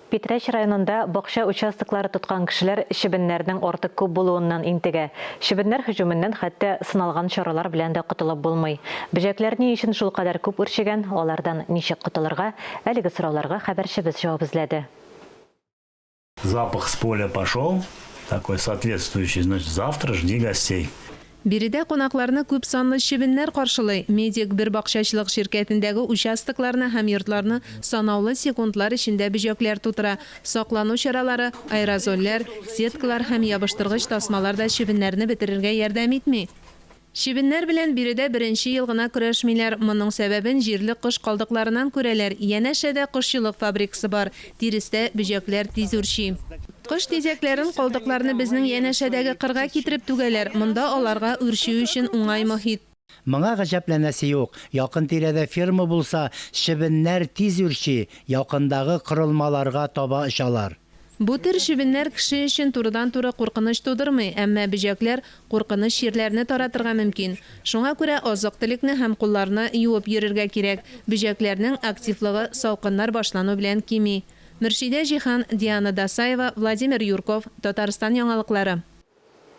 Питрәч районында бакча участоклары тоткан кешеләр чебеннәрнең артык күп булуыннан интегә. Чебеннәр һөҗүменнән хәтта сыналган чаралар белән дә котылып булмый. Бөҗәкләр ни өчен шулкадәр күп үрчегән, алардан ничек котылырга, әлеге сорауларга хәбәрчебез җавап эзләде. Запах с поля пошел, такой соответствующий, значит, завтра жди гостей. Биредә кунакларны күп санлы чебеннәр каршылый. Медик бер бакчачылык ширкәтендәге участокларны һәм йортларны санаулы секундлар эчендә бөҗәкләр тутыра. Саклану чаралары, аэрозольләр, сеткалар һәм ябыштыргыч тасмалар да чебеннәрне бетерергә ярдәм итми. Чебеннәр белән биредә беренче ел гына көрәшмиләр. Моның сәбәбен җирле кош калдыкларынан күрәләр, янәшәдә кошчылык фабрикасы бар, тирестә бөҗәкләр тиз үрчи. Кош тизәкләрен, калдыкларны безнең янәшәдәге кырга китереп түгәләр, монда аларга үрчү өчен уңай мохит. Моңа гаҗәпләнәсе юк, якын-тирәдә ферма булса, чебеннәр тиз үрчи, якындагы корылмаларга таба очалар. Бу төр чебеннәр кеше өчен турыдан-туры куркыныч тудырмый, әмма бөҗәкләр куркыныч чирләрне таратырга мөмкин. Шуңа күрә азык-төлекне һәм кулларны юып йөрергә кирәк. Бөҗәкләрнең активлыгы салкыннар башлану белән кими. Мөршидә Җиһан, Диана Дасаева, Владимир Юрков, Татарстан яңалыклары.